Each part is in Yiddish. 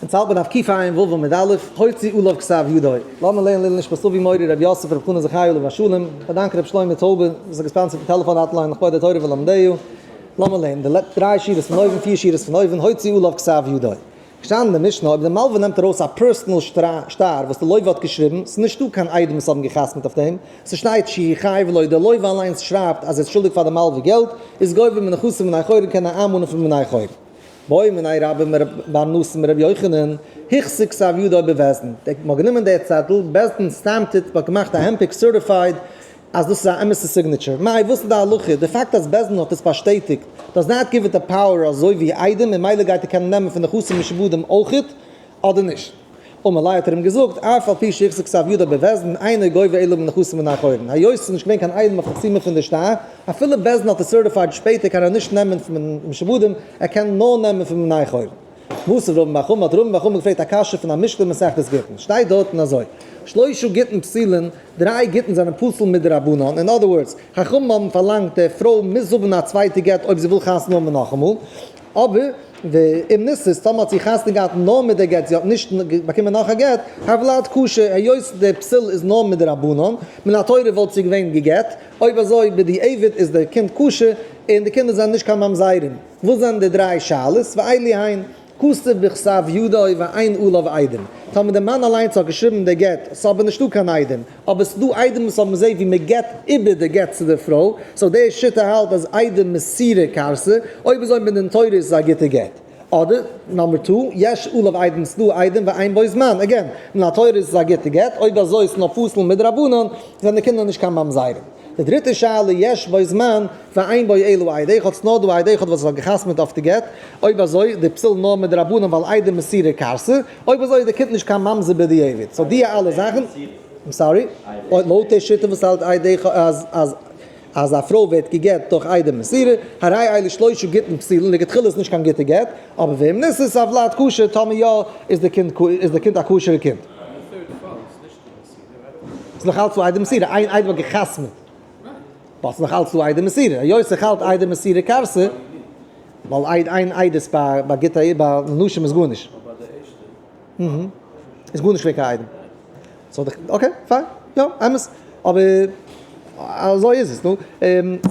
אונז האלט מען אויף קוף עין ו' עמוד א', הוציא עליו כתב ידו. לאמיר לערנען לעילוי נשמת אבי מורי רבי יוסף רב חנא זכי' עליו השלום, א דאנק רבי שלמה טויבער וואס האט געספאנסערט די טעלעפאן hotline לכבוד התורה ולומדיה. לאמיר לערנען די לעצטע דריי שורות פון אויבן, פיר שורות פון אויבן, הוציא עליו כתב ידו. געשטאנען אין די משנה, אויב די מלווה נעמט ארויס א personal שטר וואס די לווה האט געשריבן, ס'איז נישטא קיין עדים וואס האבן גע'חתמ'ט אויף דעם, ס'שטייט שהוא חייב לו, די לווה אליינס שרייבט אז ער איז שולדיג פאר די מלווה געלט, איז גובה מנכסים בני חורין קען ער איינמאנען פון בני חורין. בעא מיניה רבה בר נתן מרבי יוחנן, החזיק כתב ידו בבית דין, מ'האט גענומען די צעטל, בית דין stamped it, מ'האט געמאכט א הנפק certified אז דאס איז א אמת'ע signature. מאי, וואס איז די הלכה? די פאקט אז בית דין האט עס באשטעטיגט does not give it the power אזוי ווי עדים, ממילא גייט ער קענען נעמען פון די נכסים משועבדים אויכעט, אדער נישט? אמר ליה האט ער אים געזאגט, אף על פי שהחזיק כתב ידו בבית דין, אינו גובה אלא מנכסים בני חורין. היות ס'איז נישט געווען קיין עדים אויף חתימה פון די שטר, אפילו בית דין האט עס certified שפעטער קען ער נישט נעמען פון משועבדים, ער קען נאר נעמען פון בני חורין. מתיב רמי בר חמא האט רמי בר חמא געפרעגט א קשיא פון א משנה מסכת גיטין, שטייט דארטן אזוי, שלושה גיטין פסולין, דריי גיטין זענען פסול מדרבנן, אין other words, חכמים האבן פארלאנגט די פרוי מוז האבן א צווייטע גט אויב זי וויל חתונה האבן נאכאמאל, אבער ואם נישאת, טאמער האט זי חתונה געהאט נאר מיט די גט, זי האט נישט באקומען נאך א גט, הולד כשר, היות די פסול איז נאר מדרבנן, מן התורה וואלט זי געווען גע'גט, אויב אזוי בדיעבד איז די קינד כשר, און די קינדער זענען נישט קיין ממזרים. וואס זענען די דריי שאלות? ואלו הן, כתב בכתב ידו ואין עליו עדים. טאמער די מאן אליינס האט געשריבן די גט, ס'איז אבער נישטא קיין עדים, אבער ס'איז דא עדים וואס האבן געזעהן ווי מ'געט איבער די גט צו די פרוי, so די שיטה האלט אז עדי מסירה כרתי, אויב אזוי מדין תורה איז עס א גוטע גט. אדער number two, יש עליו עדים ס'דא עדים ואין בו זמן, again, מן התורה איז עס א גוטע גט, אויב אזוי איז נאר פסול מדרבנן, זענען די קינדער נישט קיין ממזרים. די דריטע שאלה, יש בו זמן ואין בו אלא עד אחד, ס'נאר דא עד אחד וואס האט געחתמעט אויף די גט, אויב אזוי די פסול נאר מדרבנן ווייל עדי מסירה כרתי, אויב אזוי איז די קינד נישט קיין ממזר בדיעבד, so די אלע זאכן, I'm sorry? לויט די שיטה וואס האלט עד אחד אז אז אז א פרוי ווערט גע'גט דורך עדי מסירה, הרי אלו שלושה גיטין פסולין, לכתחילה איז נישט קיין גוטע גט, אבער ואם נישאת הולד כשר, טאמער יא איז די קינד איז די קינד א כשר'ע קינד. ס'איז נאך אלץ דא עדי מסירה, איין עד האט גע'חתמ'עט. ווייל ס'איז נאך אלץ דא עדי מסירה, היות איך האלט עדי מסירה כרתי, ווייל עד איין עדות ביי ביי גוטע ביי נשים איז גארנישט. איז גארנישט ווערט קיין עדים. so די okay fine, יא אמת, אבער אזוי איז עס נו.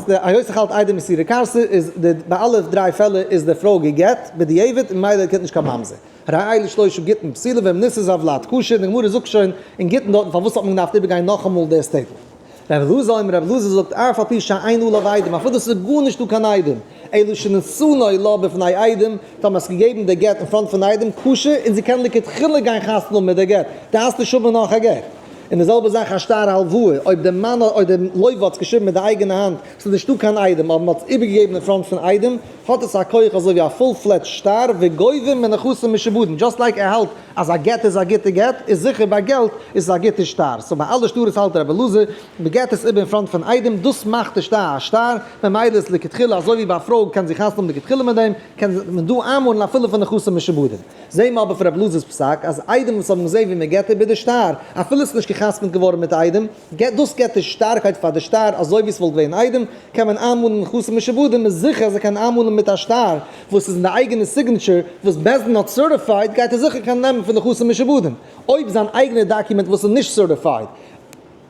היות איך האלט עדי מסירה כרתי איז די ביי אלע דריי פעלער איז די פרוי גע'גט בדיעבד און ממילא קומט נישט קיין ממזר. הרי אלו שלושה גיטין פסולין ואם נישאת הולד כשר, די גמרא זאגט שוין אין גיטין דארטן פארוואס האט מען געדארפט איבערגיין נאכאמאל די statement. רבי אלעזר אומר, רבי אלעזר זאגט אף על פי שאין עליו עדים, אפילו ס'איז גארנישט דא קיין עדים, אלא שנתנו לה בפני עדים, טאמער האסט געגעבן די גט אין front פון עדים, כשר, און זי קען לכתחילה גיין חתונה האבן מיט די גט, דארפסט נישט האבן נאך א גט. און די זעלבע זאך א שטר הלוואה, אויב די מאן אויב די לוה האט עס געשריבן מיט די אייגענע האנט, ס'איז נישטא קיין עדים, אבער מ'האט עס איבערגעגעבן אין front פון עדים, האט עס א כח אזוי ווי א full fledged שטר, וגובה מנכסים משועבדים, just like ער האלט אז א גט איז א גוטע גט, איז זיכער ביי געלט איז עס א גוטע שטר, so ביי אלע שטרות האלט רבי אלעזר, מ'געט עס איבער אין front פון עדים, דאס מאכט די שטר א שטר, ממילא איז לכתחילה אזוי ווי ביי א פרוי קען זי חתונה האבן לכתחילה מיט דעם, קען מען דא איינמאנען אפילו פון נכסים משועבדים. זעהן מיר אבער פון רבי אלעזר'ס פסק אז עדים וואס האבן געזעהן ווי מ'געט איבער די שטר, אפילו עס איז נישט גע'חתמ'ט געווארן מיט עדים, דאס געט די שטארקייט פאר די שטר, אזוי ווי עס וואלט געווען עדים, קען מען איינמאנען נכסים משועבדים, איז זיכער אז ער קען איינמאנען מיט א שטר וואס איז אין די אייגענע signature וואס בית דין האט certified, גייט ער זיכער קענען נעמען פון נכסים משועבדים. אויב זיין אייגענע document וואס איז נישט certified,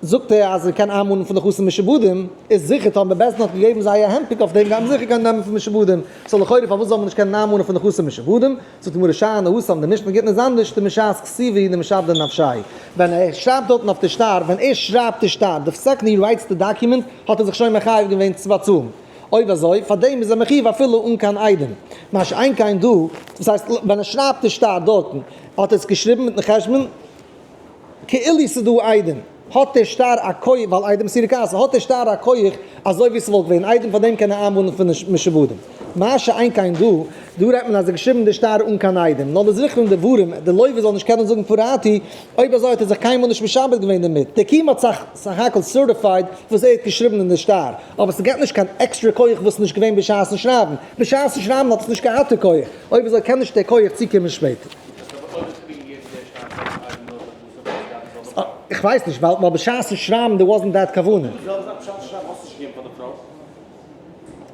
זאגט ער אז ער קען איינמאנען פון נכסים משועבדים, איז זיכער טאמער בית דין האט געגעבן זייער הנפק אויף דעם גייט מען זיכער קענען נעמען פון משועבדים, so לכאורה פארוואס זאל מען נישט קענען איינמאנען פון נכסים משועבדים? זאגט די גמרא שאני התם, די משנה גיטין איז אנדערש, דמשעת כתיבה דמשעבדא נפשיה, ווען ער שרייבט דארטן אויף די שטר, ווען ער שרייבט די שטר, the second he writes the document, האט ער זיך שוין מחייב געווען צו באצאלן. אויב אזוי, פאר דעם איז ער מחויב אפילו אן קיין עדים. מה שאין כן דא, דאס הייסט ווען ער שרייבט די שטר דארטן, האט ער עס געשריבן מיטן חשבון, כאילו ס'איז דא עדים, האט דער שטר א כח, ווייל עדי מסירה כרתי, האט דער שטר א כח אזוי ווי ס'וואלט געווען עדים, פאר דעם קען ער איינמאנען פון די משועבדים. מה שאין כן דא, דא רעדט מען אז ער האט געשריבן די שטר אן קיין עדים, נאר לזכרון דברים, די לוה זאל נישט קענען זאגן פרעתי, אויב אזוי האט ער זיך קיינמאל נישט משעבד געווען דערמיט, דער קיום האט סך סך הכל certified וואס ער האט געשריבן אין די שטר, אבער ס'געט נישט קיין עקסטרע כח וואס איז נישט געווען בשעת'ן שרייבן, בשעת'ן שרייבן האט עס נישט געהאט די כח, אויב אזוי קען נישט דער כח צוקומען שפעטער. איך ווייס נישט, ווייל בשעת'ן שרייבן there wasn't that כוונה.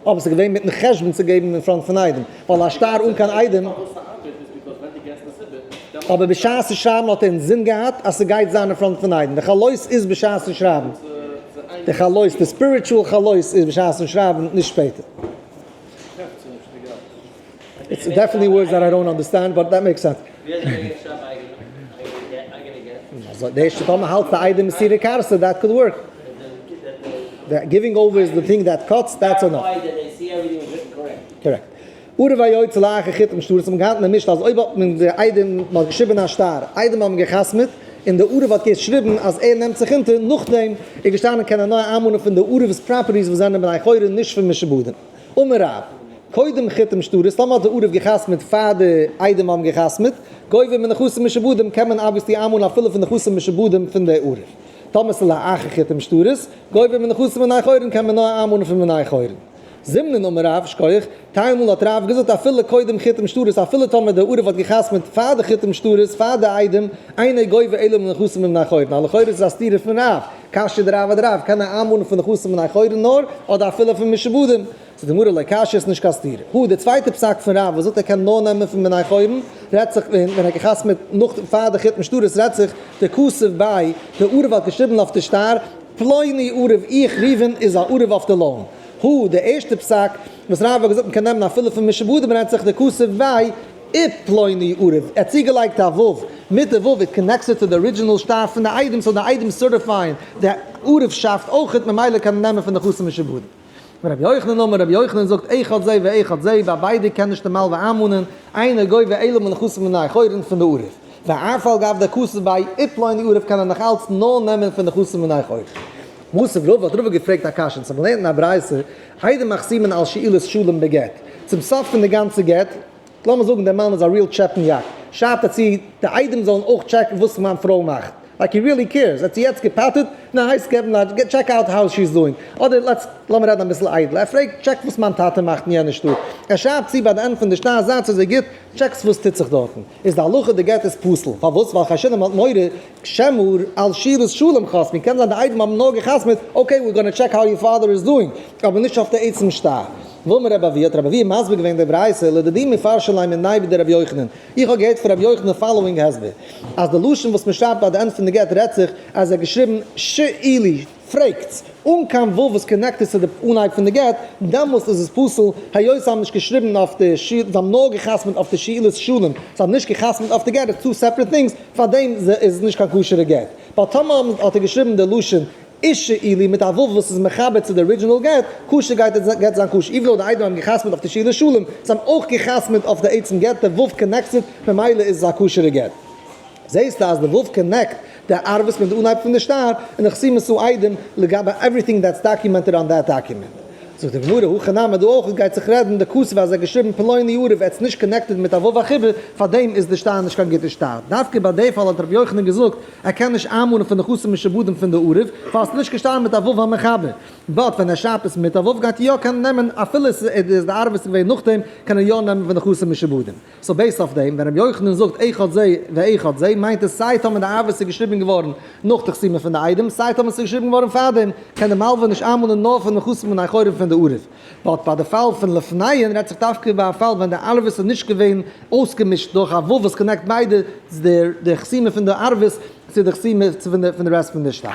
אבער ס'איז געווען מיטן חשבון צו געבן אין front פון עדים, ווייל א שטר אן קיין עדים. אבער בשעת'ן שרייבן האט ער אינזין געהאט אז ס'גייט זיין אין front פון עדים. די חלות איז בשעת'ן שרייבן. די חלות, די spiritual חלות איז בשעת'ן שרייבן, נישט שפעטער. It's definitely words that I don't understand, but that makes sense. די ערשטע טאמער האלט די עדים מסירה כרסא, that could work. The giving over is the thing that cuts, that's enough. Correct. ערב היוצא לאחר חיתום שטרות האט מען געהאט אין די משנה אז אויב האט מען די עדים מען האט געשריבען א שטר, עדים האבן געחתמעט, און די ערב האט געשריבען אז ער נעמט זיך אונטער, נאכדעם איז געשטאנען קען ער נאר איינמאנען פון די ערב'ס properties וואס זענען בני חורין נישט פון משועבדים. אמר רב, קודם חיתום שטרות, טאמער האט די ערב געחתמעט פאר די עדים האבן געחתמעט, גובה מנכסים משועבדים קען מען obviously איינמאנען אפילו פון נכסים משועבדים פון די ערב. טאמער ס'איז לאחר חיתום שטרות, גובה מנכסים בני חורין קען מען נאר איינמאנען פון בני חורין. זימנין אמר רב, שכוח, טיילמאל האט רב געזאגט אפילו קודם חיתום שטרות אפילו טאמער די ערב האט געחתמעט פאר די חיתום שטרות פאר די עדים, אינו גובה אלא מנכסים מבני חורין, א לכאורה איז עס א סתירה פון רב, קשיא דרב אדרב, קען ער איינמאנען פון נכסים מבני חורין נאר, אדער אפילו פון משועבדים? זאגט די גמרא לא קשיא איז נישט קיין סתירה. הא, די צווייטע פסק פון רב וואס זאגט ער קען נאר נעמען פון בני חורין, רעדט זיך ווען ער האט געחתמעט נאך פאר די חיתום שטרות רעדט זיך דכתב ביה, די ערב האט געשריבן אויף די שטר, פלוני ערב איך ראובן איז א ערב אויף די loan. הא, די ערשטע פסק וואס רב האט געזאגט מ'קען נעמען אפילו פון משועבדים רעדט זיך דכתב ביה ופלוני ערב, ער האט צוגעלייגט א ו', מיט די ו' it connects it to די original שטר פון די עדים so די עדים certify ען די ערבשאפט אויכעט ממילא קען מען נעמען פון די נכסים משועבדים. רבי יוחנן אמר רבי יוחנן זאגט אחד זה ואחד זה ביי ביידע קען נישט די מלווה איינמאנען, אינו גובה אלא מנכסים מבני חורין פון די ערב. ואף על גב דכתב ביה ופלוני ערב קען ער נאך אלץ נאר נעמען פון נכסים מבני חורין. מתיב רבא האט רבא געפרעגט א קשיא, אונז האבן געלערנט אין א ברייתא, עדים מחתימין על שאילת שלום בגט, צום סוף פון די גאנצע גט, לאמיר זאגן דער מאן איז א real טשעפעניאק, שרייבט ער צו די עדים זאלן אויך טשעקן וואס מיין פרוי מאכט, like he really cares, ער האט זי יעצט געפאטערט, נא הייסט געבן א check out how she is doing, אדער let's לאמיר רעדן אביסל איידל, ער פרעגט טשעק וואס מיין טאטע מאכט אין יענע שטאט, ער שרייבט צו ביי די ענד פון די שטר זייטס אזוי גוט, טשעקס וואס טוט זיך דארטן, איז די הלכה די גט איז פסול, פארוואס? ווייל חיישינן האט מורא שמא על שאילת שלום חתמו, קען זיין די עדים האבן נאר געחתמעט okay we're gonna check how your father is doing, אבער נישט אויף די עצם שטר. ואמר רבי אבהו האט רבי אבהו מסביר געווען די ברייתא לדידי מפרשא לי מיניה דרבי יוחנן, איך האב געהערט פון רבי יוחנן following הסבר, אז די לשון וואס מען שרייבט ביי די ענד פון די גט רעדט זיך אז ער האט געשריבן שאילו, פרעגטס, אן קיין ו' וואס connect עס צו די אנהייב פון די גט, דעמאלסט איז עס פסול, היות זיי האבן נישט געשריבן אויף די ש, זיי האבן נאר געחתמעט אויף די שאילת שלום, זיי האבן נישט געחתמעט אויף די גט, it's two separate things, פארדעם איז עס נישט קיין כשר'ע גט. ווייל טאמער האט ער געשריבן די לשון אישאילי מיט א ו' וואס איז מחבר צו די original גט, כשר גייט די גט זיין כשר, even though די עדים האבן געחתמעט אויף די שאילת שלום, זיי האבן אויך געחתמעט אויף די עצם גט, די ו' connects it, ממילא איז עס א כשר'ע גט. זעסטו אז די ו' connect די ערבות מיט די אנהייב פון די שטר, און די חתימת העדים לגבי everything that's documented on that document. זאגט די גמרא, הכא נמי דא אויך גייט זיך רעדן דכתב אז ער האט געשריבן פלוני ערב ער האט עס נישט connected מיט א ו' החיבור, פארדעם איז די שטר נישט קיין גוטע שטר. דווקא ביי די פאל האט רבי יוחנן געזאגט ער קען נישט איינמאנען פון די נכסים משועבדים פון די ערב, ווייל עס איז נישט געשטאנען מיט א ו' המחבר. but ווען ער שרייבט עס מיט א ו' גייט ער יא קענען נעמען אפילו עס איז די ערבות געווען נאכדעם קען ער יא נעמען פון די נכסים משועבדים. so based אויף דעם, ווען רבי יוחנן זאגט אחד זה ואחד זה, מיינט עס סיי טאמער די ערבות איז געשריבען געווארן נאך די חתימה פון די עדים, סיי טאמער עס איז געשריבען געווארן פארדעם, קען די מלווה נישט איינמאנען נאר פון נכסים בני חורין פון די ערב. but ביי די פאל פון לפניהן רעדט זיך דווקא ביי א פאל ווען די ערבות איז נישט געווען אויסגעמישט דורך א ו' וואס connect ביידע, די חתימה פון די ערבות צו די חתימה פון די rest פון די שטר.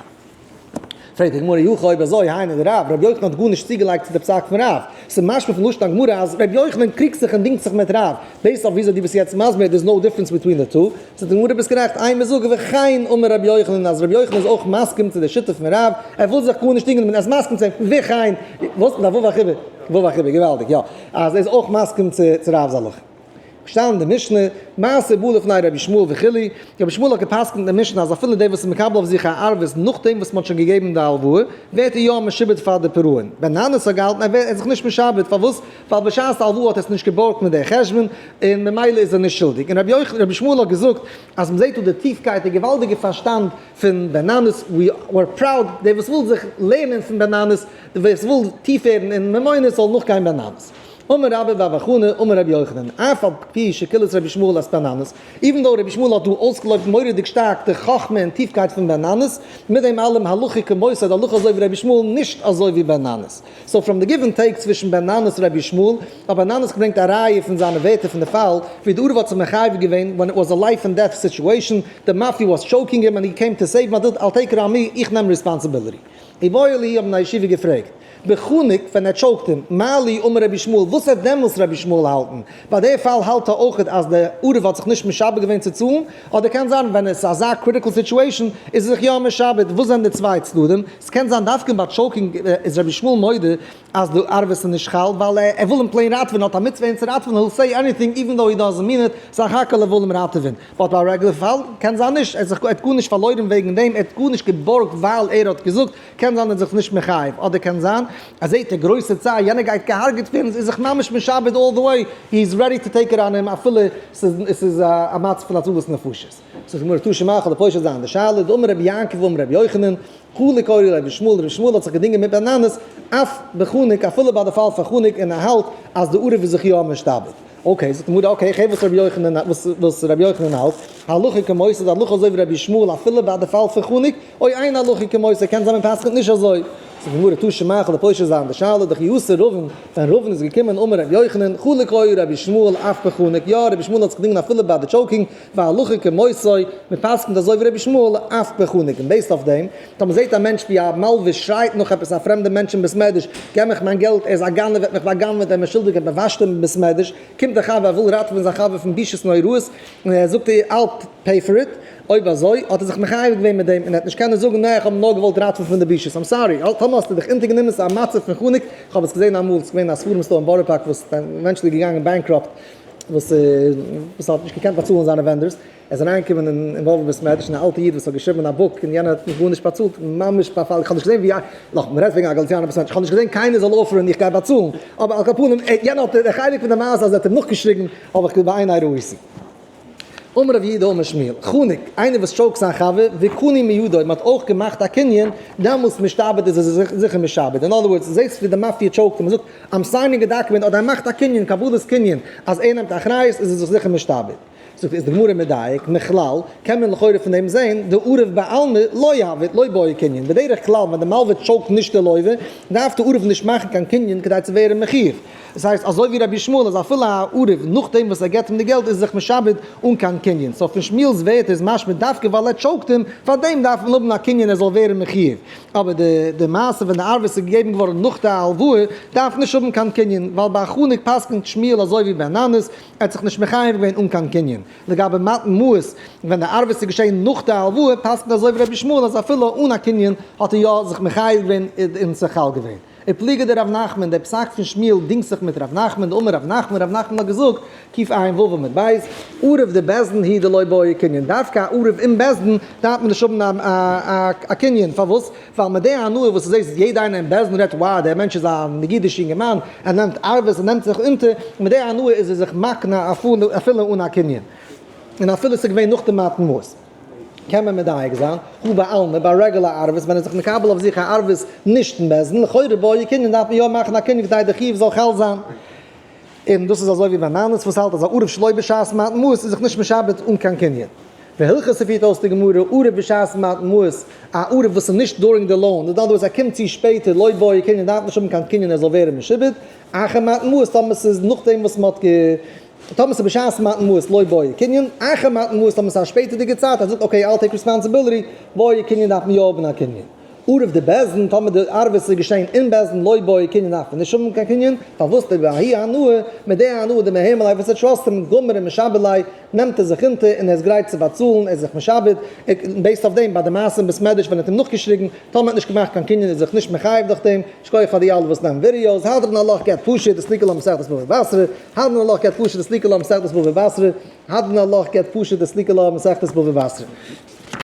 פרעגט די גמרא אי הכי אויב אזוי היינו דרב, רבי יוחנן האט גארנישט צוגעלייגט צו די פסק פון רב, ס'איז משמע פון לשון הגמרא אז רבי יוחנן קריגט זיך און דינגט זיך מיט רב, based אויף וויאזוי דו ביסט יעצט מסביר there's no difference between the two, זאגט די גמרא ביסט גערעכט, אימא זאג וכן אמר רבי יוחנן אז רבי יוחנן איז אויך מסכים צו די שיטה פון רב, ער וויל זיך גארנישט דינגען דערמיט, ער איז מסכים צו אים, וכן, וואס? מיט א ו' החיבור, ו' החיבור, געוואלדיג, יא, אז ער איז אויך מסכים צו רב'ס הלכה. געשטאנען אין די משנה, מעשה בא לפני רבי ישמעאל וכו', רבי ישמעאל האט גע'פסק'נט אין די משנה אז אפילו דער וואס איז מקבל אויף זיך א ערבות נאכדעם וואס מען האט שוין געגעבן די הלוואה, ווערט ער יא משועבד פאר די פירעון. בן ננס האט געהאלטן ער ווערט זיך נישט משעבד, פארוואס? ווייל בשעת די הלוואה האט ער עס נישט געבארגט מיט די חשבון, און ממילא איז ער נישט שולדיג. און רבי ישמעאל האט געזאגט אז מען זעט דא די טיפקייט, די געוואלדיגע פארשטאנד פון בן ננס, we are proud, דער וואס וויל זיך לערנען פון בן ננס, דער וואס וויל טיף ווערן אין ממונות זאל נאכגיין בן ננס. אמר רבה בר בר חנה אמר רבי יוחנן, אף על פי שקילל רבי ישמעאל את בן ננס, even though רבי ישמעאל האט דא אויסגעלויבט מורא'דיג שטארק די חכמה און טיפקייט פון בן ננס, מיט דעם אלעם הלכה כמותו, די הלכה אזוי ווי רבי ישמעאל נישט אזוי ווי בן ננס. So from the give and take צווישן בן ננס און רבי ישמעאל, האט בן ננס געברענגט א ראיה פון זיינע ווערטער פון די פאל ווי די ערב האט זיך מחייב געווען when it was a life and death situation, די מאפיא was choking him and he came to save him, I'll take it on me, איך נעם responsibility. איבעיא להו האבן א ישיבה געפרעגט, בחנק ווען ער choke ט אים, מה לי אמר רבי ישמעאל, וואס וועט דעמאלס רבי ישמעאל האלטן? ביי די פאל האלט ער אויכעט אז די ערב האט זיך נישט משעבד געווען צו צאלן, אדער קען זיין ווען עס איז אזא critical situation איז ער זיך יא משעבד, וואס זענען די צוויי צדדים? ס'קען זיין דווקא ביי choking איז רבי ישמעאל מודה אז די ערבות איז נישט חל ווייל ער וויל אים plain ראטעווען, האט א מצוה אים צו ראטעווען, he'll say anything even though he doesn't mean it, סך הכל ער וויל אים ראטעווען. But ביי א רעגולער פאל קען זיין נישט, ער האט זיך ער האט גארנישט פארלוירן וועגן דעם, ער האט גארנישט געבארגט ווייל ער האט געזאגט, קען זיין ער איז זיך נישט מחייב, אדער קען זיין אז זעט די גרויסע צער יענער גייט געהארגעט ווערן איז זיך ממש משעבד all the way, he is ready to take it on him אפילו ס'איז ס'איז א מצב פון הצלת נפשות. זאגט די גמרא תא שמע כ'וועל פושט זיין די שאלה, דאמר רבי יעקב אמר רבי יוחנן, חלוק היה רבי ישמעאל, רבי ישמעאל האט זיך געדינגען מיט בן ננס, אף בחנק אפילו ביי די פאל פון חנק און ער האלט אז די ערב איז זיך יא משתעבד. Okay, זאגט די גמרא, okay, איך הער וואס רבי יוחנן וואס וואס רבי יוחנן האלט, הלכה כמותו, די הלכה אזוי ווי רבי ישמעאל אפילו ביי די פאל פון חנק, או אין הלכה כמותו, קען זיין מען פסק'נט נישט אזוי. זאגט די גמרא, תא שמע, כ'וועל פושט זיין די שאלה, דכי אתא רבין, ווען רבין איז געקומען אמר רבי יוחנן, חלוק היה רבי ישמעאל אף בחנק, יא, רבי ישמעאל האט זיך געדינגען אפילו ביי די choking, והלכה כמותו, מען פסק'נט אזוי ווי רבי ישמעאל אף בחנק, און based אויף דעם, טאמער זעט א מענטש ווי א מלווה שרייט נאך עפעס א פרעמדע מענטש אין בית מדרש, געב מיך מיין געלט, ער איז א גנב, ער האט מיך בא'גנב'עט, ער איז מיר שולדיג, ער האט באוואשט אין בית מדרש, קומט דער חבר, ער וויל ראטעווען זיין חבר פון בושות נוראות, און ער זאגט איר, I'll pay for it, אויב אזוי, האט ער זיך מחייב געווען מיט דעם, און ער האט נישט קענען זאגן, נע, איך האב אים נאר געוואלט ראטעווען פון די בושות, I'm sorry, טאמער האסטו דיך אונטערגענומען, ס'איז א מצב פון חנק, איך האב עס געזען אמאל, ס'איז געווען א ספרים store אין בארא פארק וואס איז eventually געגאנגען bankrupt, וואס וואס האט נישט געקענט באצאלן זיינע vendors, ער איז אריינגעקומען אין באבוב בית מדרש און א אלטע איד וואס האט געשריבען א book און יענער האט גארנישט באצאלט, ממש פארפאלן, איך האב נישט געזען ווי א, נאך מען רעדט וועגן א גאליציאנער בית מדרש, איך האב נישט געזען קיינער זאל offer ן איך גיי באצאלן, אבער על כל פנים יענער האט די חלק פון די מעשה אז ער האט אים נאכגעשריגן האב איך בעיני ראיתי. אמר רב יהודה אמר שמואל, חנק, איינער וואס choke ט זיין חבר, וקנו מידו, מען האט אויך געמאכט א קנין, דעמאלס משתעבד איז ער זיכער משעבד, אין other words, זעסט ווי די מאפיא choke ט און מען זאגט I'm signing a document אדער ער מאכט א קנין, קבלת קנין, אז ער נעמט אחריות איז ער זיך זיכער משתעבד. זאגט איז די גמרא מדייק, מכלל, קען מען לכאורה פון דעם זען, דערב בעלמא לא עביד לא בעי קנין, בדרך כלל ווען די מלווה choke ט נישט די לווה, דארף די ערב נישט מאכן קיין קנין כדי צו ווערן מחיוב. דאס הייסט אזוי ווי רבי ישמעאל אז אפילו א ערב נאכדעם וואס ער געבט אים די געלט איז ער זיך משעבד אן קיין קנין, so פון שמואל'ס ווערטער איז משמע דווקא ווייל ער choke ט אים, פארדעם דארף מען האבן א קנין ער זאל ווערן מחיוב, אבער די די מעשה ווען די ערבות איז געגעבן געווארן נאך די הלוואה דארף נישט האבן קיין קנין, ווייל ביי א חנק פסק'נט שמואל אזוי ווי בן ננס, ער האט זיך נישט מחייב געווען אן קיין קנין. לגבי מתן מעות, ווען די ערבות איז געשען נאך די הלוואה פסק'נט אזוי ווי רבי ישמעאל אז אפילו אן א קנין האט ער יא זיך מחייב געווען און ס'איז חל געווען. ופליגא דרב נחמן, דער פסק פון שמואל דינגט זיך מיט רב נחמן, דאמר רב נחמן, רב נחמן האט געזאגט, קע"ו עמוד ב', ערב דבית דין הוא דלא בעי קנין, דווקא א ערב אין בית דין דארף מען נישט האבן א קנין, פארוואס? ווייל מיט די הנאה וואס עס איז יעדע איינער אין בית דין רעדט wow דער מענטש איז א נגידישע אינגערמאן, ער נעמט ערבות, ער נעמט זיך אונטער, מיט די הנאה איז ער זיך מקנה אפילו אן א קנין, און אפילו עס איז געווען נאך די מתן מעות. קען מען מדייק זיין, הא בעלמא, ביי רעגולער ערבות, ווען ער איז זיך מקבל אויף זיך א ערבות נישט אין בית דין, לכאורה בעי קנין דארף מען יא מאכן א קנין כדי די חיוב זאל חל זיין. און דאס איז אזוי ווי בן ננס וואס האלט אז א ערב שלא בשעת מתן מעות איז זיך נישט משעבד אן קיין קנין. והלכתא פירט אויס די גמרא, ערב בשעת מתן מעות, א ערב וואס איז נישט during די loan, in other words ער קומט צו שפעטער לא בעי קנין דארף נישט האבן קיין קנין ער זאל ווערן משועבד, אחר מתן מעות טאמער ס'איז נאכדעם וואס מ'האט גע. טאמער ס'איז בשעת מתן מעות לא בעי קנין, אחר מתן מעות טאמער ס'איז א שפעטערדיגע צייט, ער זאגט okay I'll take responsibility, בעי קנין דארף מען יא האבן א קנין. ערב דבית דין, טאמער די ערבות איז געשען אין בית דין לא בעי קנין דארף מען נישט האבן קיין קנין, פארוואס דבההיא הנאה, מיט די הנאה דמהימן ליה וואס ער trust אים גמר ומשעבד ליה, נעמט ער זיך אונטער און ער איז גרייט צו באצאלן, ער איז זיך משעבד, based אויף דעם ביי די מעשה אין בית מדרש ווען ער האט אים נאכגעשריגן, טאמער האט נישט געמאכט קיין קנין איז זיך נישט מחייב דורך דעם, שכוח פאר די אלע וואס נעמען videos, הדרן עלך געבט פשוט דסליקא לה מסכת בבא בתרא, הדרן עלך געבט פשוט דסליקא לה מסכת בבא בתרא, הדרן עלך געבט פשוט דסליקא לה מסכת בבא בתרא.